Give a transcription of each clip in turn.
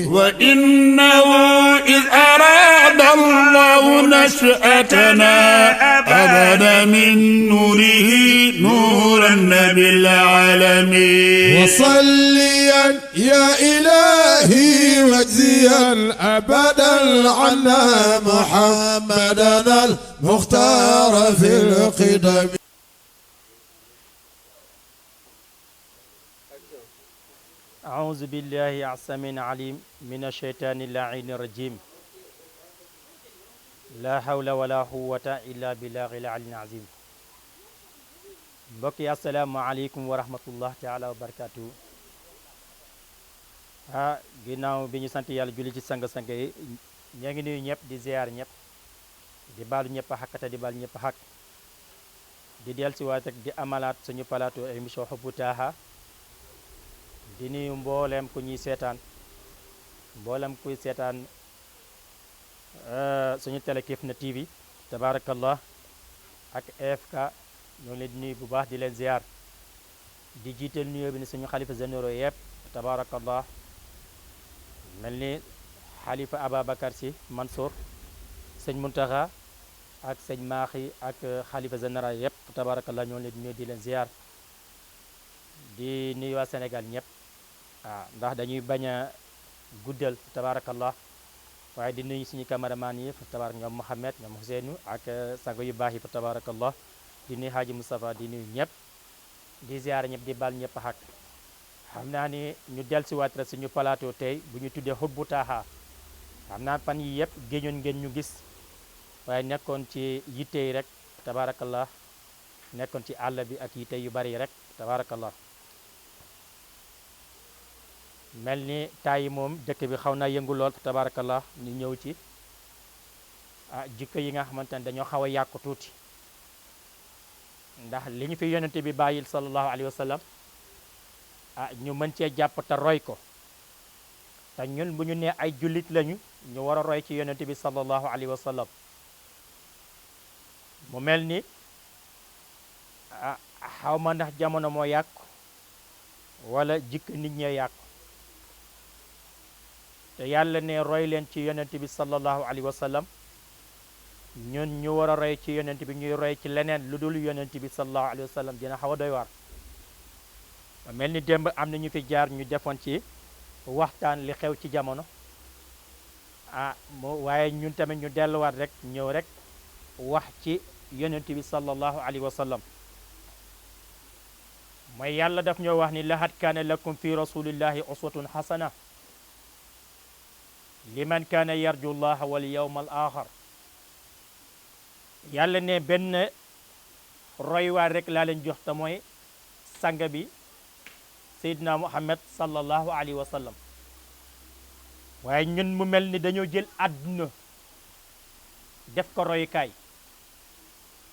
وإنه إذ أراد الله نشأتنا أبدا من نوره نورا بالعالمين وصليا يا إلهي واجزيا أبدا عنا محمدنا المختار في القدم. أعوذ بالله السميع العليم من الشيطان اللعين الرجيم لا حول ولا قوة إلا بالله العلي العظيم. mbokk yi asalaamaaleykum wa rahmatullah taala wa barakaatu. Ginnaaw bi ñu sant yàlla julli ci sang-sang yi ñoo ngi nuyu ñëpp di ziar ñëpp di baalu ñëpp a xakkata di baal ñëpp a xakk di dellusiwaat ak di amalaat suñu plateau émission Hubbu Taha di nuyu mboolem ku ñuy seetaan mboolem kuy seetaan suñu télé Kifne TV tabarakallah ak EFK ñoo leen di nuyu bu baax di leen ziar di jiital nuyoo bi ni suñu xalifa généraux yëpp tabarakallah mel ni xalifa Ababacar Sy Mansour sëñ Muntaxa ak sëñ Maaxi ak xalifa général yëpp tabarakallah ñoo leen di nuyu di leen ziar di nuyu waa Sénégal ñëpp ndax dañuy bañ a guddal tabarakallah waaye di nuyu suñu cameraman yi fa tabarak ñoom Mohamed ñoom Ousseynou ak sago yu baax yi fa tabarakallah di nuyu Haji Moustapha di nuyu ñëpp di ziar ñëpp di bal ñëpp xaq xam naa ni ñu dellusiwaat rek suñu plateau tey bu ñu tuddee Hubbu Taha xam naa fan yi yëpp géñoon ngeen ñu gis waaye nekkoon ci yitte yi rek tabarakallah nekkoon ci àll bi ak yitte yu bari yi rek tabarakallah mel ni taay yi moom dëkk bi xaw naa yëngu lool tabarakallah ñu ñëw ci jikko yi nga xamante ne dañoo xaw a yàqu tuuti ndax li ñu fi yonente bi bàyyil sallallahu alayhi wa sallam ñu mën cee jàpp te roy ko te ñun bu ñu nee ay jullit lañu ñu war a roy ci yonente bi sallallahu alayhi wa sallam mu mel ni xaw ma ndax jamono moo yàqu wala jikko nit ñee yàqu te yàlla ne roy leen ci yonent bi sallallahu alayhi wa sallam ñun ñu war a roy ci yonent bi ñuy roy ci leneen lu dul yonent bi sallallahu alayhi wa sallam dina xaw a doy waar mel ni démb am na ñu fi jaar ñu defoon ci waxtaan li xew ci jamono waaye ñun tamit ñu delluwaat rek ñëw rek wax ci yonent bi sallallahu alayhi wa sallam mooy yàlla daf ñoo wax ni laqad kaana lakum fi rasulillahi uswatun hasana liman kaana yarju llaha wal yawma al axar yàlla ne benn roywaar rek laa leen jox te mooy sanga bi seydina muhammad sallallahu alayhi wa sallam waaye ñun mu mel ni dañoo jël àdduna def ko royukaay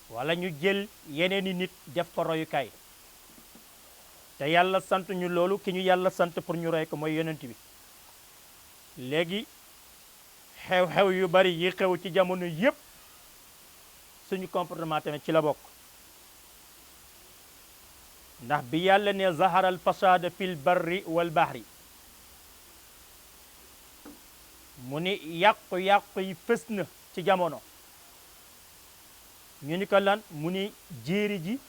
wala ñu jël yeneeni nit def ko royukaay te yàlla sant ñu loolu ki ñu yàlla sant pour ñu roy ko mooy yonent bi léegi xew-xew yu bari yi xew ci jamono yépp suñu comportement tamit ci la bokk ndax bi yàlla ne zaharal fasada fil barri wal bahri mu ni yàqu-yàqu yi fës na ci jamono ñu ni ko lan mu ni jéeri ji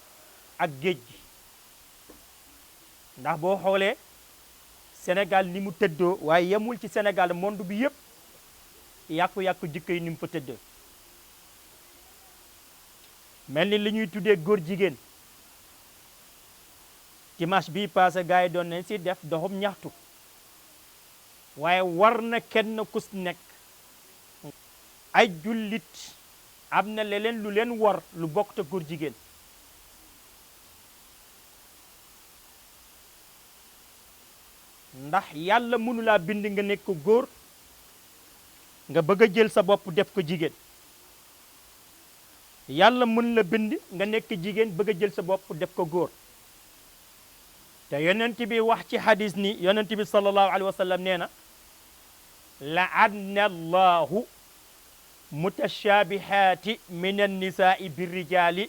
ak géej gi ndax boo xoolee Sénégal ni mu tëddoo waaye yemul ci Sénégal monde bi yépp yàqu-yàqu jikko yi ni mu fa tëddoo mel ni li ñuy tuddee góor jigéen dimanche bii passé gars yi doon nañ si def doxum ñaxtu waaye war na kenn kus nekk ay jullit am na leneen lu leen war lu bokk te góor jigéen ndax yàlla mënulaa bind nga nekk góor nga bëgg a jël sa bopp def ko jigéen yàlla mën la bind nga nekk jigéen bëgg a jël sa bopp def ko góor te yonent bi wax ci hadis ni yonent bi sallallahu alayhi wa sallam nee na la'anna allahu mutashabihaati min annisaai birrijali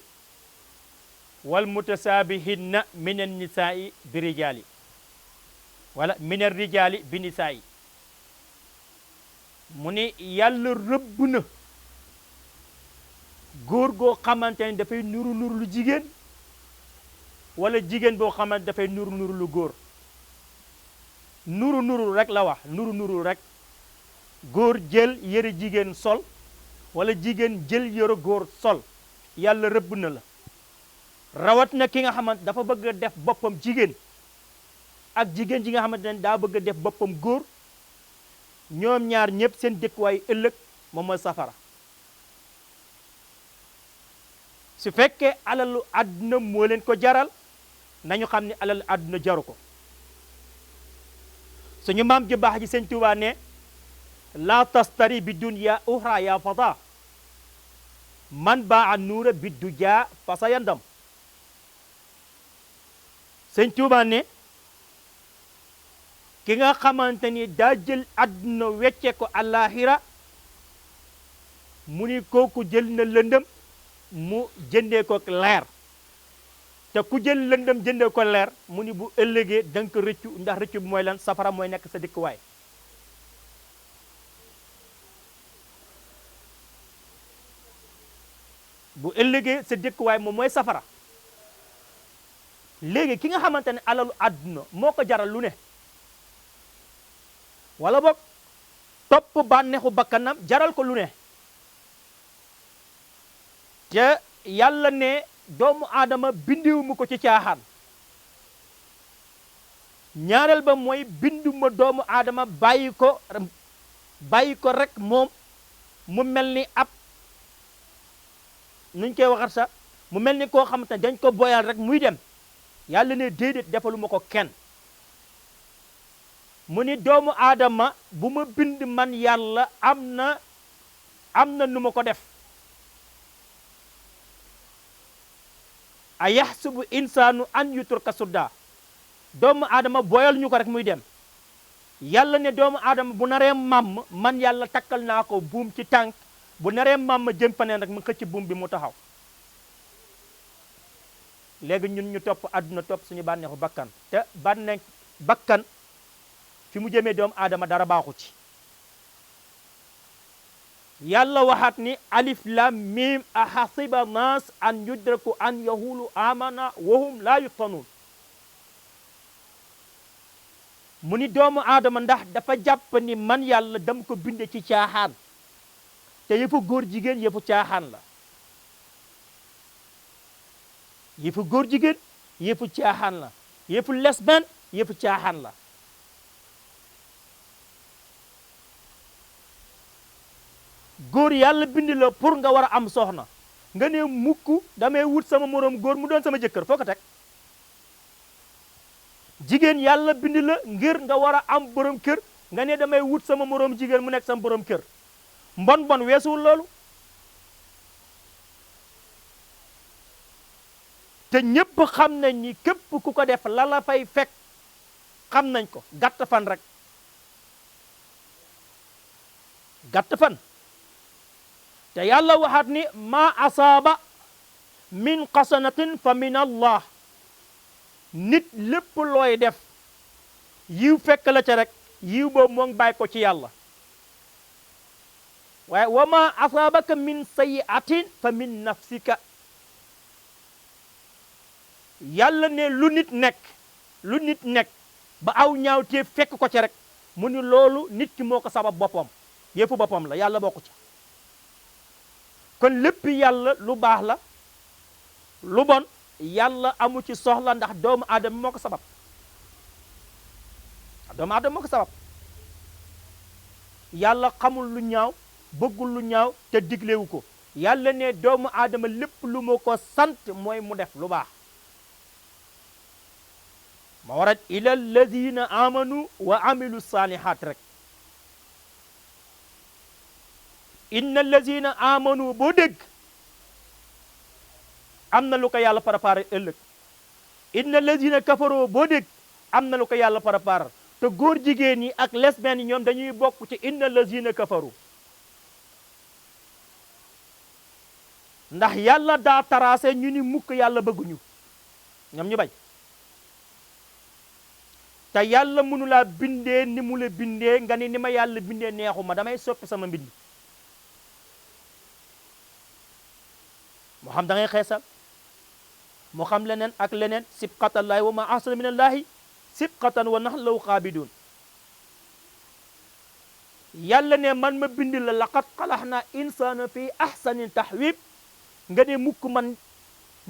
wal mutasaabihinna min annisaai bi rijaali wala min arrijaali bi nisaayi mu ni yàlla rëbb na góor goo xamante ni dafay nuru nuru lu jigéen wala jigéen boo xamante dafay nuru nuru lu góor nuru nuru rek la wax nuru nuru rek góor jël yëre jigéen sol wala jigéen jël yëre góor sol yàlla rëbb na la rawat na ki nga xamante dafa bëgg a def boppam jigéen ak jigéen ji nga xamante ne daa bëgg a def boppam góor ñoom ñaar ñëpp seen dëkkuwaay ëllëg moom mooy safara su fekkee alalu àdduna moo leen ko jaral nañu xam ne alalu àdduna jaru ko suñu maam ji baax ji sëñ Tuubaa ne la tastari bi dunya uxra ya fata man baa nuura bi duja fa sa yandam sëñ Tuubaa ne ki nga xamante ni daa jël àdduna wecce ko àllaaxira mu ni kooku jël na lëndëm mu jëndee ko leer te ku jël lëndëm jëndee ko leer mu ni bu ëllëgee da nga ko rëccu ndax rëccu bi mooy lan safara mooy nekk sa dëkkuwaay bu ëllëgee sa dëkkuwaay moom mooy safara léegi ki nga xamante ne alalu àdduna moo ko jaral lu ne wala boog topp bànneexu bakkanam jaral ko lu ne te yàlla ne doomu aadama bindiwuma ko ci caaxaan ñaareel ba mooy binduma doomu aadama bàyyi ko rek moom mu mel ni ab nuñ koy waxat sax mu mel ni koo xamante ne dañ ko boyal rek muy dem yàlla ne déedéet defaluma ko kenn mu ni doomu aadama bu ma bind man yàlla am na nu ma ko def a yaxsubu insaanu an yutraka sudda doomu aadama boyal ñu ko rek muy dem yàlla ne doomu aadama bu naree màmm man yàlla takkal naa ko buum ci tànk bu naree màmm jëm faneen rek mu xëcc buum bi mu taxaw léegi ñun ñu topp àdduna topp suñu bànneexu bakkan te bànneex bakkan fi mu jëmee doomu aadama dara baaxu ci yàlla waxaat ni alif lam mim ahasiba nas an yudraku an yahulu amana wahum la yuftanun mu ni doomu aadama ndax dafa jàpp ni man yàlla dam ko binde ci caaxaan te yëfu góor jigéen yëfu caaxaan la yëfu góor jigéen yëfu caaxaan la yëfu lesbienne yëfu caaxaan la góor yàlla bind la pour nga war a am soxna nga ne mukk damay wut sama moroom góor mu doon sama jëkkër foo ko teg jigéen yàlla bind la ngir nga war a am borom kër nga ne damay wut sama moroom jigéen mu nekk sama borom kër mbon bon weesuwul loolu te ñépp xam nañ ni képp ku ko def la la fay fekk xam nañ ko gàtt fan rek gàtt fan te yàlla waxaat ni ma asaaba min xasanatin fa min allah nit lépp looy def yiw fekk la ca rek yiw boobu moo ngi bàyyi ko ci yàlla waaye wa ma asaabaka min sayiatin fa min nafsika yàlla ne lu nit nekk ba aw ñaawteef fekk ko ca rek mu ni loolu nit ki moo ko sabab boppam yëfu boppam la yàlla bokku ci kon lépp yàlla lu baax la lu bon yàlla amu ci soxla ndax doomu aadama moo ko sabab yàlla xamul lu ñaaw bëggul lu ñaaw te diglewu ko yàlla ne doomu aadama lépp lu ma ko sant mooy mu def lu baax ma warat ila alladina amanu wa amilu salihat rek inna alladina amanu boo dégg am na lu ko yàlla préparé ëllëg inna alladina kafaroo boo dégg am na lu ko yàlla préparé te góor jigéen yi ak lesbiennes yi ñoom dañuy bokk ci inna alladina kafaru ndax yàlla daa tracé ñu ni mukk yàlla bëgguñu ñoom ñu bañ te yàlla mënu laa bindee ni mu la bindee nga ni ma yàlla bindee neexuma damay soppi sama mbind moo xam da ngay xeesal moo xam leneen ak leneen sibqatallahi wa ma ahsana min allahi sibqatan wa nahnu lahu xaabidun yàlla ne man ma bind la laqad xalaxna insana fi ahsani tahwib nga ne mukk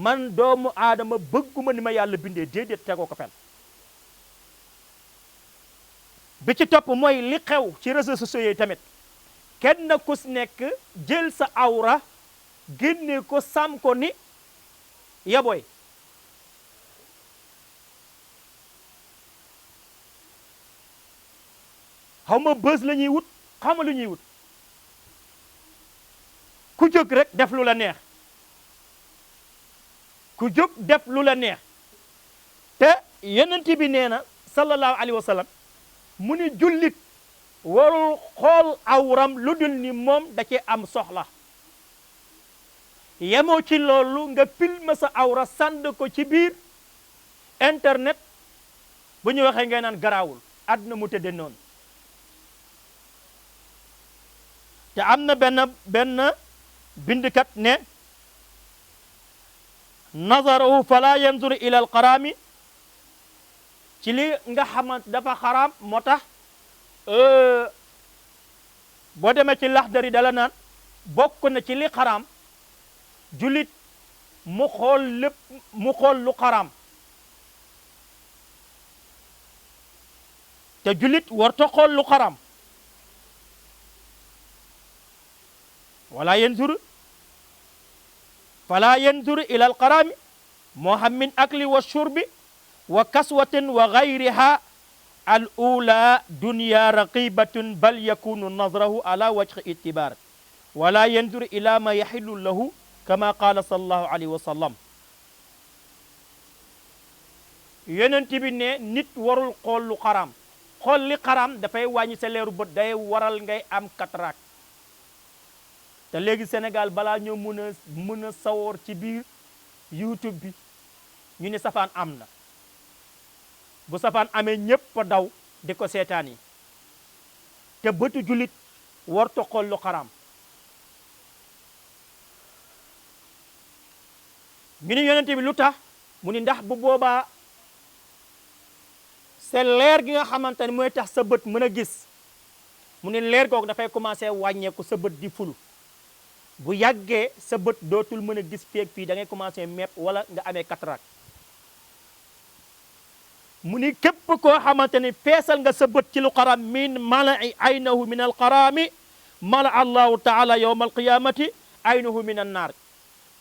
man doomu aadama bëgguma ni ma yàlla bindee déedéet tegoo ko fen bi ci topp mooy li xew ci réseaux sociaux yi tamit kenn ku si nekk jël sa awra génne ko sam ko ni yaboy xaw ma bës la ñuy wut xaw ma lu ñuy wut ku jóg rek def lu la neex ku jóg def lu la neex te yonent bi nee na sallallahu alayhi wa sallam mu ni jullit warul xool awram lu dul ni moom da cee am soxla yemoo ci loolu nga filmer sa awra sànd ko ci biir internet bu ñu waxee ngay naan garaawul àdduna mu tëdde noonu te am na benn bindkat ne nazarahu fala yanzur ila al qarami ci li nga xamante dafa xaraam moo tax boo demee ci laxdari dala naan bokk na ci li xaraam julit mu xool lu xaraam te julit warta xool lu xaraam wala yanzur fala yanzur ila al qarami moo xam min akli wa shurbi wa kaswatin wa gayriha al ula dunya raqibatun bal yakunu nazrahu ala wajhi itibar wala yanzur ila ma yaxillu lahu kama qala sallallahu alayhi wa sallam yonent bi ne nit warul xool lu xaraam xool li xaraam dafay wàññi sa leeru bët day waral ngay am cataracte te léegi Sénégal balaa ñoo mën a sawoor ci biir YouTube bi ñu ne safaan am na bu safaan amee ñëpp a daw di ko seetaan yi te bëtu julit warta xool lu xaraam ñu ni yonent bi lu tax mu ni ndax bu boobaa c'est leer gi nga xamante ne mooy tax sa bët mën a gis mu ni leer googu dafay commencé wàññeeku sa bët di fulu bu yàggee sa bët dootul mën a gis feeg fii da ngay commencé mepp wala nga amee cataracte mu ni képp koo xamante ni feesal nga sa bët ci lu xaram min malai aynahu min alxarami mala allahu taala yawma alqiyamati aynahu min annaar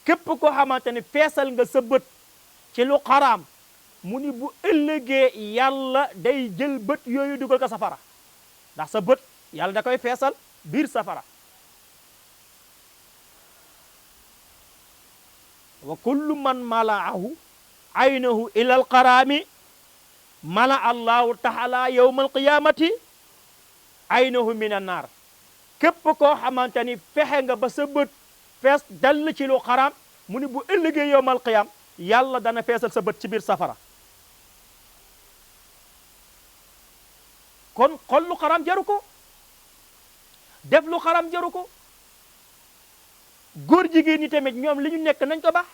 képp koo xamante ni feesal nga sa bët ci lu xaraam mu ni bu ëllëgee yàlla day jël bët yooyu dugal ko safara ndax sa bët yàlla da koy feesal biir safara wa kullu man malaahu aynahu ila alxarami mala allahu taala yawma alqiyamati aynahu min annaar képp koo xamante ni fexe nga ba sa bët fees dal ci lu xaraam mu ni bu ëllëgee yawmal qiyam yàlla dana feesal sa bët ci biir safara kon xol lu xaraam jaru ko def lu xaraam jaru ko góor jigéen ñi tamit ñoom li ñu nekk nañ ko baax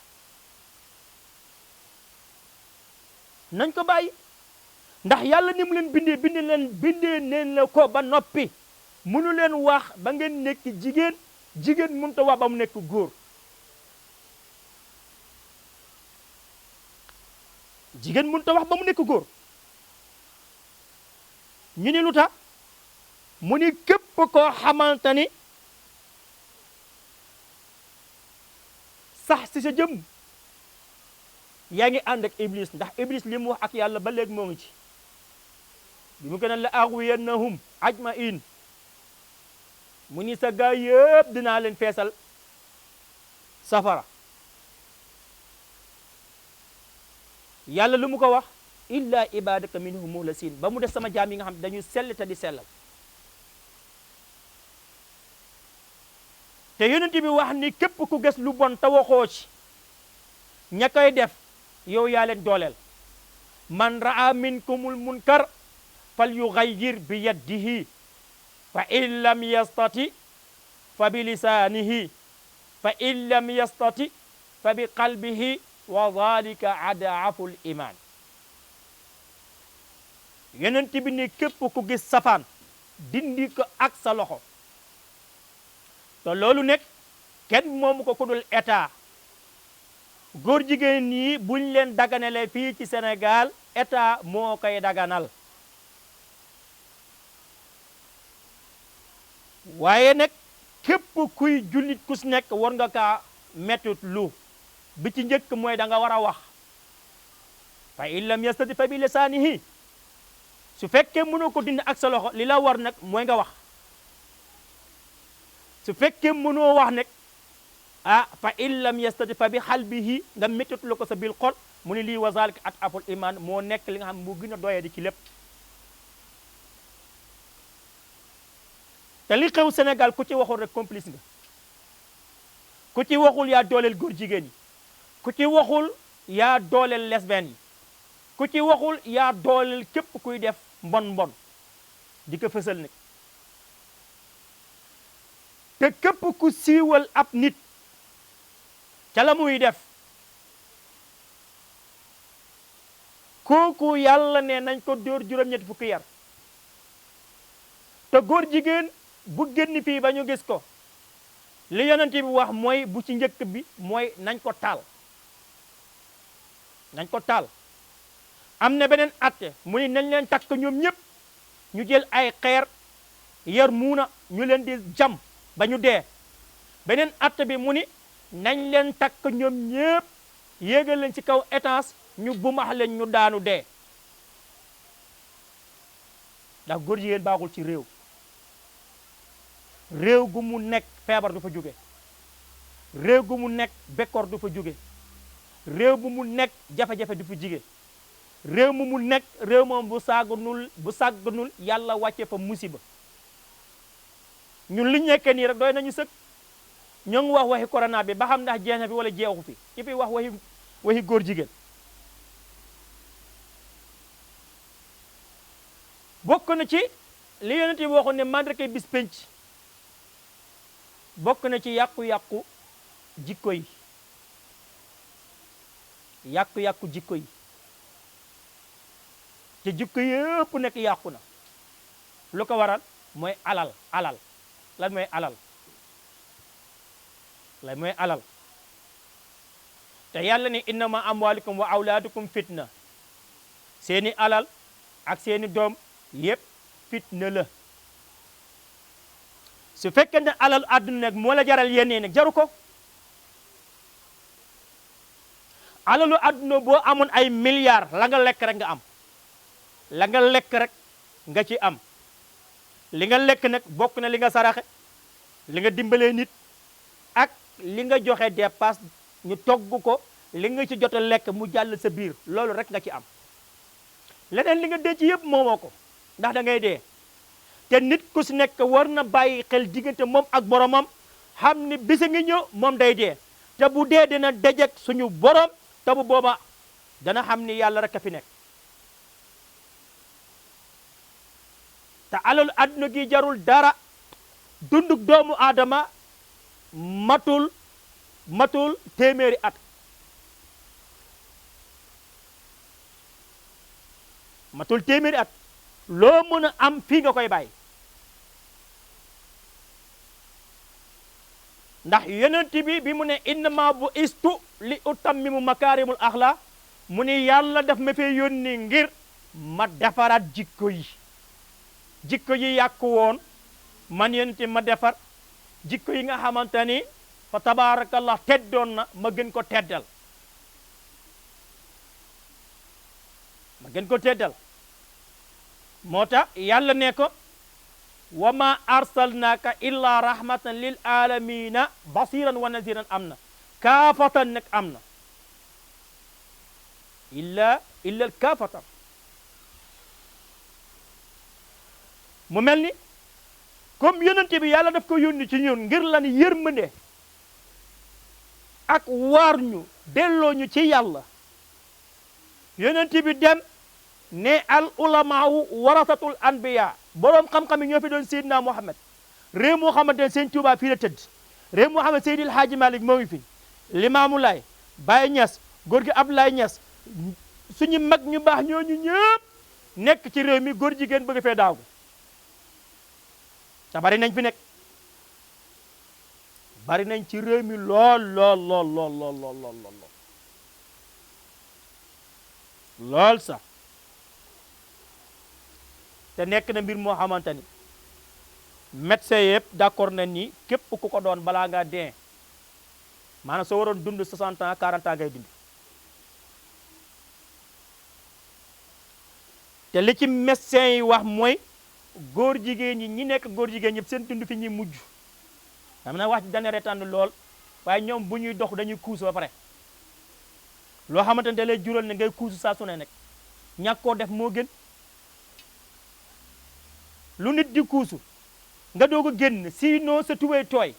nañ ko bàyyi ndax yàlla ni mu leen bindee neen la ko ba noppi mënu leen wax ba ngeen nekk jigéen mënut a wax ba mu nekk góor jigéen mënut a wax ba mu nekk góor ñu ni lu tax mu ni képp koo xamante ni sax si sa jëm yaa ngi ànd ak iblis ndax iblis li mu wax ak yàlla ba léegi moo ngi ci bi mu ko ne la aghwiyannahum ajmain mu ni sa gaa yëpp dinaa leen feesal safara yàlla lu mu ko wax illa ibadaka minhum muhlasin ba mu def sama jaam yi nga xam ne dañuy sell te di sellal te yonent bi wax ni képp ku gis lu bon te waxoo ci ña koy def yow yaa leen dooleel man raa minkumul munkar fal yughayyir bi yadihi fa in lam yastati fa bi lisaanihi fa in lam yastati fa bi qalbihi wa dhalika ad'aful iman. yonent bi ne képp ku gis safaan dindi ko ak sa loxo. te loolu nekk kenn moomu ko ku dul état. góor jigéen yi buñ leen daganale fii ci Sénégal état moo koy daganal. waaye nag képp kuy jullit ku si nekk war nga kaa mettut lu bi ci njëkk mooy da nga war a wax. fa in lam yastati fa bi lisaanihi su fekkee mënoo ko dindi ak sa loxo li la war nag mooy nga wax. su fekkee mënoo wax nag fa in lam yastati fa bi qalbihi nga méttat lu ko sa bil xol mu ne lii wa zalika ad'aful iman moo nekk li nga xam moo gën a doye di ci lépp. te li xew Sénégal ku ci waxul rek complice nga. ku ci waxul yaa dooleel góor jigéen yi. ku ci waxul yaa dooleel lesbiennes yi. ku ci waxul yaa dooleel képp kuy def mbon di ko fësal nag. te képp ku siiwal ab nit ca la muy def kooku yàlla ne nañ ko dóor juróom-ñetti fukki yar. te góor jigéen bu génn fii ba ñu gis ko li yonent bi wax mooy bu ci njëkk bi mooy nañ ko taal. nañ ko taal. am na beneen atte mu ni nañ leen takk ñoom ñëpp ñu jël ay xeer yar muuna ñu leen di jam ba ñu dee. beneen atte bi mu ni nañ leen takk ñoom ñëpp yéegal leen ci kaw étage ñu bumax leen ñu daanu dee. ndax góor jigéen baaxul ci réew. réew gu mu nekk feebar du fa jóge. réew gu mu nekk bekkoor du fa jóge. réew bu mu nekk jafe-jafe du fa jige. réew mu nekk réew moom bu sàgganul yàlla wàcce fa musiba. ñun li ñu nekkee nii rek doy nañu sëkk. ñoo ngi wax waxi corona bi ba xam ndax jeex na fi wala jeexu fi ki fi wax waxi góor jigéen. bokk na ci li yonent bi waxoon ne mandarga bis penc bokk na ci yàqu-yàqu jikko yi. yàqu-yàqu jikko yi. te jikko yëpp nekk yàqu na. lu ko waral mooy alal. lan mooy alal. lan mooy alal. te yàlla ne innama amwalukum wa awlaadukum fitna. seeni alal ak seeni doom yëpp fitna la. su fekkee ne alal àdduna nag moo la jaral yenn nag jaru ko. alalu àdduna boo amoon ay milliards la nga lekk rek nga am. la nga lekk rek nga ci am. li nga lekk nag bokk na li nga saraxe li nga dimbalee nit ak li nga joxe dépasse ñu togg ko li nga ci jot a lekk mu jàll sa biir loolu rek nga ci am. leneen li nga denc yëpp moomoo ko ndax da ngay dee. te nit ku si nekk war na bàyyi xel diggante moom ak boromam xam ni bisa ngi ñëw moom day dee. te bu dee dina dajek suñu borom te bu booba dana xam ni yàlla rek a fi nekk. te alal àdduna gi jarul dara. dunduk doomu aadama matul téeméeri at. matul téeméeri at loo mën a am fii nga koy bàyyi. ndax yonent bi mu ne innama bu istu li utammimu makaarimul axlaa mu ni yàlla daf ma fee yónni ngir ma defaraat jikko yi. jikko yi yàqu woon man yonent ma defar jikko yi nga xamante ni fa tabaarakallah teddoon na ma gën ko teddal. moo tax yàlla ne ko wa ma arsalnaaka illa rahmatan lil alamina basiran wa naziran am na kaafatan nag am na illa kaafatan. mu mel ni comme yonent bi yàlla daf ko yónni ci ñun ngir lan yërmande ak waar ñu delloo ñu ci yàlla. yonent bi dem ne al ulamaawu warasatul anbiya boroom xam-xam yi ñoo fi doon Seydina Muhammad réew moo xamante ne seen Tuubaa fii la tëdd réew moo xamante Seydil Haaji Malik moo ngi fi Limaamu Laay Baye Ñas góor gi Abdoulaye Ñas suñu mag ñu baax ñooñu ñëpp nekk ci réew mi góor jigéen bëgg fee daagu te bari nañ fi nekk bari nañ ci réew mi lool lool lool lool lool lool lool lool lool sax te nekk na mbir moo xamante ni médecin yëpp d'accord nañ ni képp ku ko doon balaa ngaa dee maanaam soo waroon dund 60 ans 40 ans ngay dund te li ci médecin yi wax mooy góor jigéen ñi nekk góor jigéen ñëpp seen dund fi ñuy mujj xam na wax ci dana retaan lool waaye ñoom bu ñuy dox dañuy kuusu ba pare loo xamante ne da lay jural ne ngay kuusu saa su ne nekk ñàkk koo def moo gën lu nit di kuusu nga doog a génn sinon sa tubéy tooy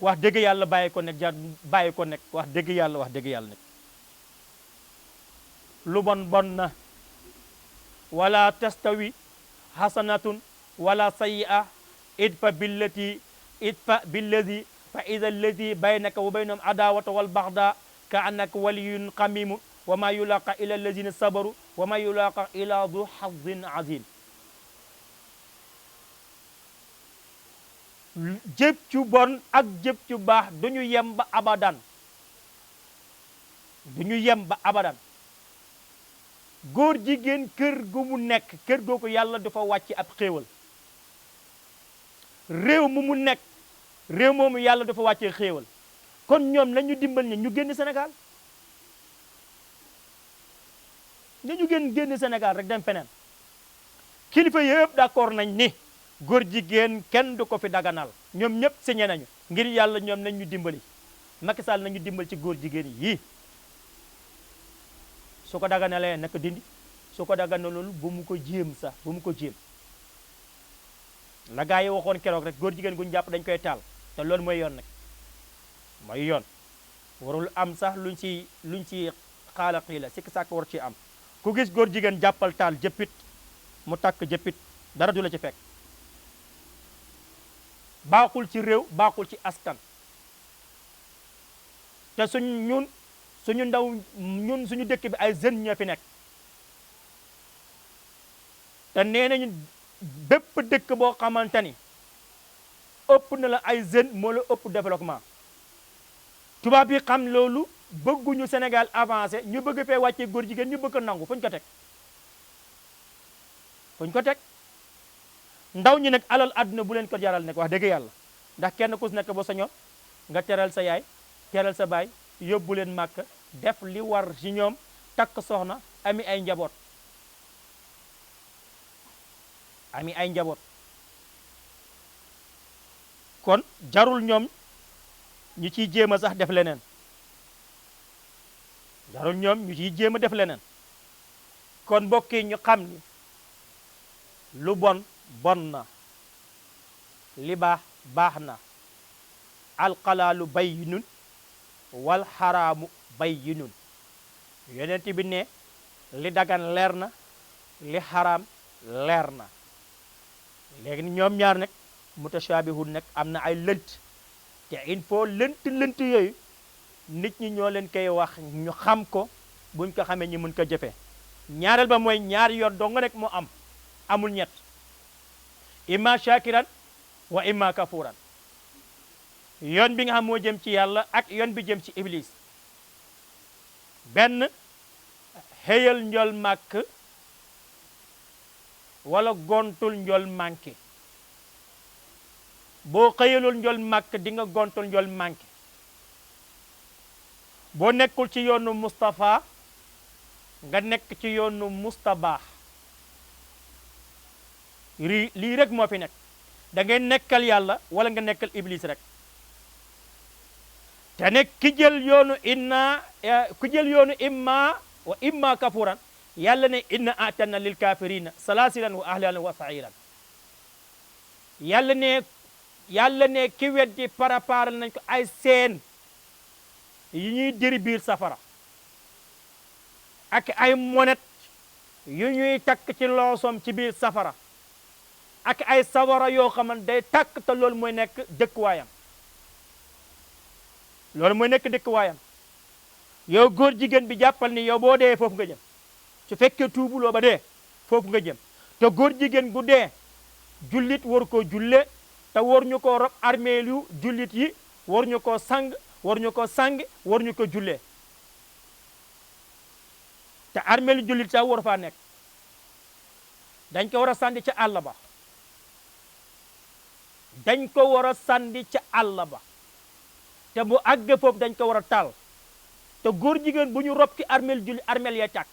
wax dëgg yàlla bàyyi ko nekk bàyyi ko nekk wax dëgg yàlla nekk lu bon bon na wala tastawi hasanatun wala sayyi'a idfa billati fa ida allati baynaka wa baynahum adawata wal baxda ka annaka waliyun xamimu wa ma yulaqa ila allazina sabaru wa ma yulaqa ila du hazin azim jëf cu bon ak jëf cu baax duñu yem ba abadan duñu yem ba abadan góor jigéen kër gu mu nekk kër googu yàlla dafa wàcc ab xéewal réew mu nekk réew moomu yàlla dafa wàccee xéewal kon ñoom nañu dimbal ñi ñu génn Sénégal nañu génn Sénégal rek dem feneen kilifa yëpp d'accord nañ ni góor jigéen kenn du ko fi daganal ñoom ñëpp signé nañu ngir yàlla ñoom nañ ñu dimbali Macky Sall nañu dimbal ci góor jigéen yi su ko daganalee naka dindi su ko daganalul bu mu ko jéem sax bu mu ko jéem la gaa yi waxoon keroog rek góor jigéen guñu jàpp dañ koy taal te loolu mooy yoon nag mooy yoon warul am sax luñ ci xaala xiila sikk sàkk war ci am ku gis góor jigéen jàppal taal jëppit mu takk jëppit dara du la ci fekk baaxul ci réew baaxul ci askan te suñu ndaw suñu dëkk bi ay jeunes ñoo fi nekk te nee nañu bépp dëkk boo xamante ni ëpp na la ay jeunes moo la ëpp développement tubaab yi xam loolu bëgguñu Sénégal avancé ñu bëgg fee wàccee góor jigéen ñu bëgg a nangu fuñ ko teg ndaw ñi nag alal àdduna bu leen ko jaral nekk wax dëgg yàlla ndax kenn ku si nekk ba sañoon nga teral sa yaay teral sa baay yóbbu leen màkk def li war ci ñoom takk soxna ami ay njaboot kon jarul ñoom ñu ciy jéem a sax def leneen kon mbokk yi ñu xam ni lu bon bon na li baax baax na alxalaalu bayyinun wal xaraamu bayyinun yonent bi ne li dagan leer na li xaraam leer na léegi ni ñoom ñaar nag mutashaabihun nag am na ay lënt te il faut lënt yooyu nit ñi ñoo leen koy wax ñu xam ko buñ ko xamee ñi mën ko jëfee ñaareel ba mooy ñaari yoon dong rek moo amul ñett imma shakiran wa imma kafuran yoon bi nga xam moo jëm ci yàlla ak yoon bi jëm ci iblis benn xëyal njol màkk wala gontul njol manqué boo xëyalul njol màkk di nga gontul njol manqué boo nekkul ci yoonu Mustafa nga nekk ci yoonu mustabaax lii rek moo fi nekk da ngay nekkal yàlla wala nga nekkal iblis rek te nekk ki jël yoonu imma wa imma kafuran yàlla ne inna atanna lil kafirina salasilan wa ahlan wa sairan yàlla ne ki weddi préparé nañ ko ay seen yi ñuy diri biir safara ak ay monet yu ñuy takk ci loosom ci biir safara ak ay sawara yoo xamante day takk te loolu mooy nekk dëkkuwaayam loolu mooy nekk dëkkuwaayam yow góor jigéen bi jàppal ni yow boo dee foofu nga jëm su fekkee tuubuloo ba dee foofu nga jëm te góor jigéen gu dee jullit war koo julle te war ñu koo rob armeelu jullit yi war ñu koo sang war ñu ko sang war ñu ko jullee te armeelu jullit sax war faa nekk dañ ko war a sànni ca àll ba dañ ko war a sànni ca àll ba te bu àgg foofu dañ ko war a taal te góor jigéen bu ñu rob ki armeel julli armeel ya càkk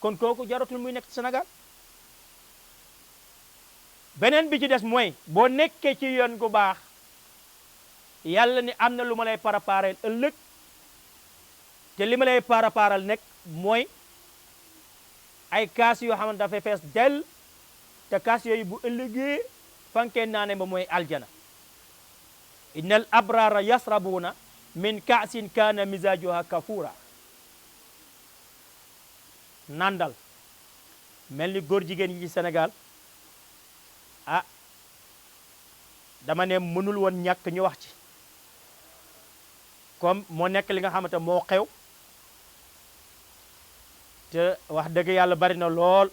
kon kooku jaratul muy nekk ci Sénégal beneen bi ci des mooy boo nekkee ci yoon gu baax yàlla ni am na lu ma lay préparer ëllëg te li ma lay préparer nekk mooy ay kaas yoo xamante dafay fees del te kaas yooyu bu ëllëgee fankee naane ba mooy aljana innal abrara yasrabuuna min kaasin kaana mizajuha kafura nandal mel ni góor jigéen yi ci Sénégal ah dama ne mënul woon ñàkk ñu wax ci comme moo nekk li nga xamante moo xew te wax dëgg yàlla bari na lool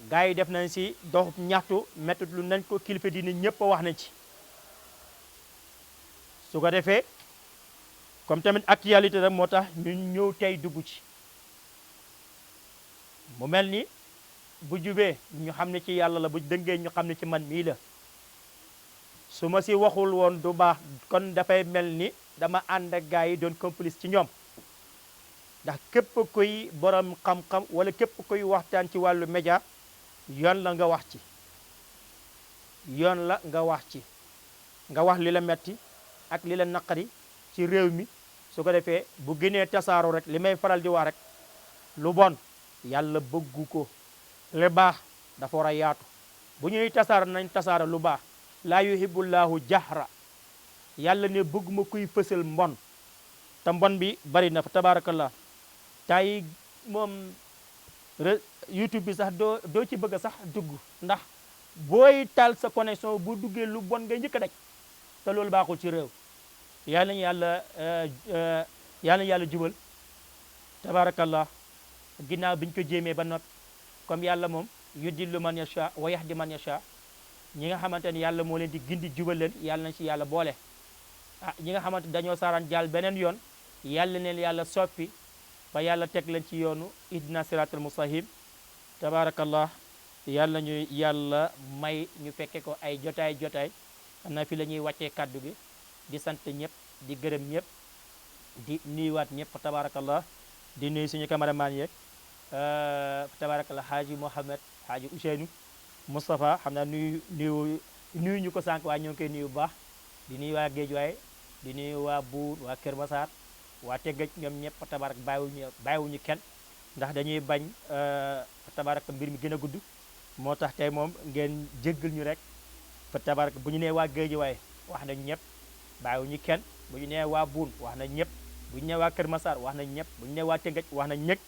gars yi def nañ si doxub ñaxtu métti lu nañ ko kilifa dina ñëpp wax nañ ci su ko defee comme tamit actualité rek moo tax ñu ñëw tey dugg ci mu mel ni bu jubee ñu xam ne ci yàlla la bu dëngee ñu xam ne ci man mii la su ma si waxul woon du baax kon dafay mel ni dama ànd ak gars yi doon complice ci ñoom ndax képp kuy borom xam-xam wala képp kuy waxtaan ci wàllu média yoon la nga wax ci yoon la nga wax ci nga wax li la metti ak li la naqari ci réew mi su ko defee bu gënee tasaaru rek li may faral di wax rek lu bon yàlla bëggu ko li baax dafa war a yaatu bu ñuy tasaar nañ tasaara lu baax laa yuhibbullahu jahra yàlla ne bëgguma kuy fësal mbon te mbon bi bari na fa tabaarakallah tay moom YouTube bi sax doo ci bëgg sax dugg ndax booy taal sa connexion bu duggee lu bon nga njëkk a daj te loolu baaxul ci réew yàlla nañu yàlla jubal tabaarakallah ginnaaw biñ ko jéemee ba noppi comme yàlla moom yudillu man yasha wa yahdi man yasha ñi nga xamante ni yàlla moo leen di gindi jubal leen yàlla nañ ci yàlla boole ah ñi nga xamante dañoo saaraan jàll beneen yoon yàlla neen yàlla soppi ba yàlla teg leen ci yoonu ihdina siratal mustaqim tabaarakallah yàlla ñu yàlla may ñu fekke ko ay jotaay xam naa fi la ñuy wàccee kàddu gi di sant ñëpp di gërëm ñëpp di nuyuwaat ñëpp tabaarakallah di nuyu suñu cameraman yeeg tabaarakallah Haji Mohamed Haji Ousseynou Moustapha xam naa nuyu ñu ko sànq waaye ñoo ngi koy nuyu bu baax di nuyu waa Géejuwaay di nuyu waa Buur waa Kër Masaar waa Teggëj ñoom ñëpp tabarak bàyyiwuñu kenn ndax dañuy bañ tabarak mbir mi gën a gudd moo tax tey moom ngeen jéggal ñu rek fa tabarak bu ñu nee waa Géejuwaay wax nañ ñëpp bàyyiwuñu kenn bu ñu nee waa Buun wax nañ ñëpp bu ñu nee waa Kër Masaar wax nañ ñëpp bu ñu nee waa Teggëj wax nañ ñëpp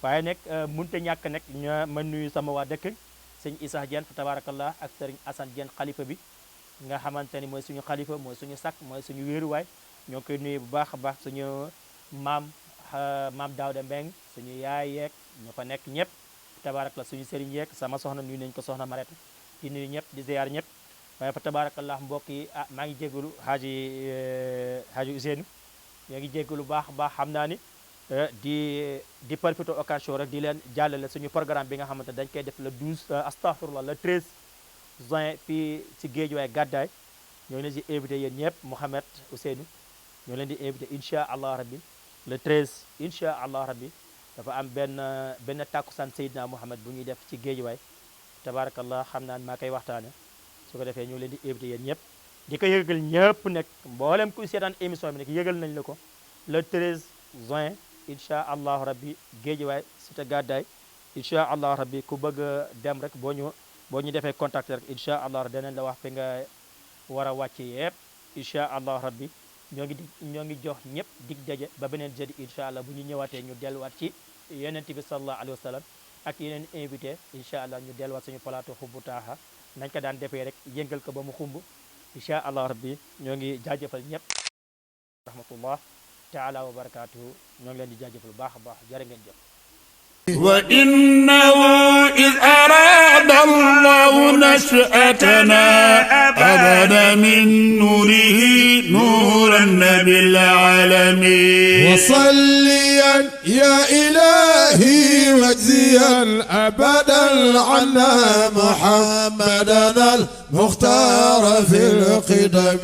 waaye nag mënut a ñàkk nag ma nuyu sama waa dëkk sëñ Issa Diène fa tabarakallah ak sëriñ Assane Diène xalifa bi nga xamante ni mooy suñu xalifa mooy suñu sakk mooy suñu wéeruwaay ñoo ngi koy nuyu bu baax a baax suñu maam Daouda Mbeng suñu yaay yeeg ñoo fa nekk ñëpp tabarakallah suñu sëriñ yeeg sama soxna nuyu nañu ko soxna Mareta di nuyu ñëpp di ziar ñëpp waaye fa tabarakallah mbokk yi maa ngi jégalu Haji Ousseynou ñoo ngi jégalu baax a baax xam naa ni di profiter occasion rek di leen jàllale suñu programme bi nga xamante dañ koy def le 12 astaghfirullah le 13 juin fii ci Géejuwaay Gàddaay ñoo leen di invité yéen ñëpp Mouhamed Ousseynou ñoo leen di invité incha allah rabbi le 13 incha allah rabbi dafa am benn tàkkusaan Seydina Mouhamed bu ñuy def ci Géejuwaay tabarakallah xam naa maa koy waxtaane su ko defee ñoo leen di invité yéen ñëpp di ko yëgal ñëpp nag mboolem ku seetaan émission bi nag yëgal nañ la ko le 13 juin incha allahu rabbi Géejuwaay cité Gàddaay incha allahu rabbi ku bëgg a dem rek boo ñu defee contact rek incha allah danañ la wax fi nga war a wàcc yëpp incha allahu rabbi ñoo ngi jox ñëpp dig daje ba beneen jeudi incha allah bu ñu ñëwaatee ñu delluwaat ci yonent bi sallallahu alayhi wa sallam ak yeneen invité incha allah ñu delluwaat suñu plateau Hubbu Taaha nañ ko daan defee rek yëngal ko ba mu xumb incha allah rabbi ñoo ngi jaajëfal ñëpp rahmatullah taala wa barakaatuhu ñoo ngi leen di jaajëfal bu baax a baax jërë ngeen jëf وإنه إذ أراد الله نشأتنا أبدا من نوره نورا بالعالمين وصليا يا إلهي واجزيا أبدا عنا محمدنا المختار في القدم